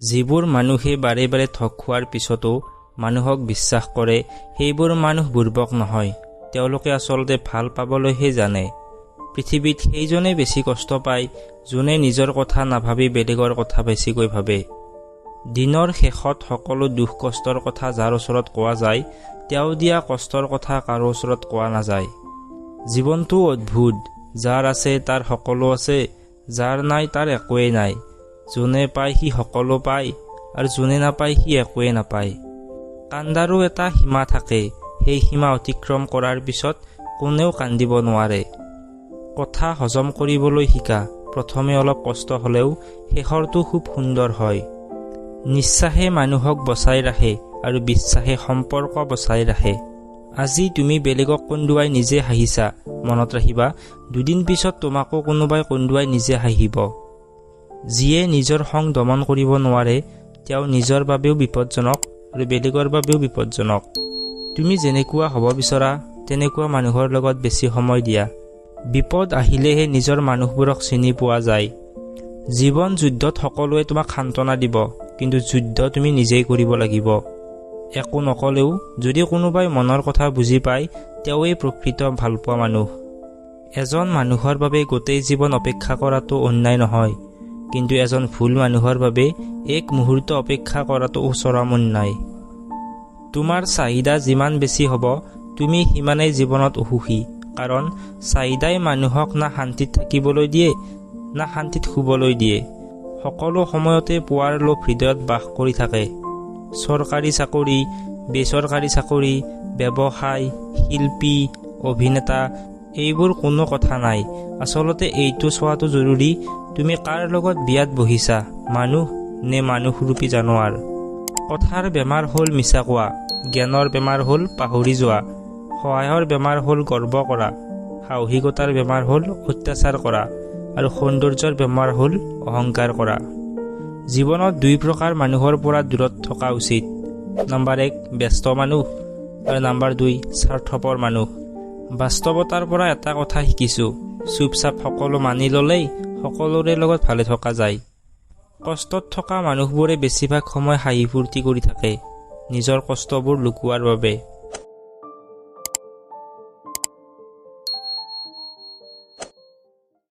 যিবোৰ মানুহে বাৰে বাৰে ঠগ খোৱাৰ পিছতো মানুহক বিশ্বাস কৰে, সেইবোৰ মানুহ বুৰ্বক নহয়, তেওঁলোকে আচলতে ভাল পাবলৈহে জানে। পৃথিৱীত সেইজনেই বেছি কষ্ট পায়, যোনে নিজৰ কথা নাভাবি বেলেগৰ কথা বেছিকৈ ভাবে। দিনৰ শেষত সকলো দুখ কষ্টৰ কথা যাৰ ওচৰত কোৱা যায়, তেওঁ দিয়া কষ্টৰ কথা কাৰো ওচৰত কোৱা নাযায়। জীৱনটো অদ্ভুত, যাৰ আছে তাৰ সকলো আছে, যাৰ নাই তাৰ একোৱেই নাই। যোনে পায় সি সকলো পায় আৰু যোনে নাপায় সি একোৱেই নাপায়। কান্দাৰো এটা সীমা থাকে, সেই সীমা অতিক্ৰম কৰাৰ পিছত কোনেও কান্দিব নোৱাৰে। কথা হজম কৰিবলৈ শিকা, প্ৰথমে অলপ কষ্ট হ'লেও শেষৰটো খুব সুন্দৰ হয়। নিশ্বাসে মানুহক বচাই ৰাখে আৰু বিশ্বাসে সম্পৰ্ক বচাই ৰাখে। আজি তুমি বেলেগক কন্দুৱাই নিজে হাঁহিছা, মনত ৰাখিবা, দুদিন পিছত তোমাকো কোনোবাই কন্দুৱাই নিজে হাঁহিব। যিয়ে নিজৰ খং দমন কৰিব নোৱাৰে, তেওঁ নিজৰ বাবেও বিপদজনক আৰু বেলেগৰ বাবেও বিপদজনক। তুমি যেনেকুৱা হ'ব বিচৰা, তেনেকুৱা মানুহৰ লগত বেছি সময় দিয়া। বিপদ আহিলেহে নিজৰ মানুহবোৰক চিনি পোৱা যায়। জীৱন যুদ্ধত সকলোৱে তোমাক সান্তনা দিব, কিন্তু যুদ্ধ তুমি নিজেই কৰিব লাগিব। একো নক'লেও যদি কোনোবাই মনৰ কথা বুজি পায়, তেওঁৱেই প্ৰকৃত ভালপোৱা মানুহ। এজন মানুহৰ বাবে গোটেই জীৱন অপেক্ষা কৰাটো অন্যায় নহয়, কিন্তু এজন ভুল মানুহৰ বাবে এক মুহূৰ্ত অপেক্ষা কৰাটো চৰম অন্যায়। তোমাৰ চাহিদা যিমান বেছি হ'ব, তুমি সিমানেই জীৱনত অসুখী, কাৰণ চাহিদাই মানুহক না শান্তিত থাকিবলৈ দিয়ে, না শান্তিত শুবলৈ দিয়ে। সকলো সময়তে পোৱাৰ লোভ হৃদয়ত বাস কৰি থাকে। চৰকাৰী চাকৰি, বেচৰকাৰী চাকৰি, ব্যৱসায়, শিল্পী, অভিনেতা, এইবোৰ কোনো কথা নাই। আচলতে এইটো চোৱাটো জৰুৰী, তুমি কাৰ লগত বিয়াত বহিছা, মানুহ নে মানুহৰূপী জানোৱাৰ। কথাৰ বেমাৰ হ'ল মিছা কোৱা, জ্ঞানৰ বেমাৰ হ'ল পাহৰি যোৱা, সহায়ৰ বেমাৰ হ'ল গৰ্ব কৰা, সাহসিকতাৰ বেমাৰ হ'ল অত্যাচাৰ কৰা আৰু সৌন্দৰ্যৰ বেমাৰ হ'ল অহংকাৰ কৰা। জীৱনত দুই প্ৰকাৰ মানুহৰ পৰা দূৰত থকা উচিত। নাম্বাৰ 1, ব্যস্ত মানুহ আৰু নাম্বাৰ 2, স্বাৰ্থপৰ মানুহ। বাস্তৱতাৰ পৰা এটা কথা শিকিছোঁ, চুপচাপ সকলো মানি ল'লেই সকলোৰে লগত ভালে থকা যায়। কষ্টত থকা মানুহবোৰে বেছিভাগ সময় হাঁহি ফূৰ্তি কৰি থাকে, নিজৰ কষ্টবোৰ লুকুৱাৰ বাবে।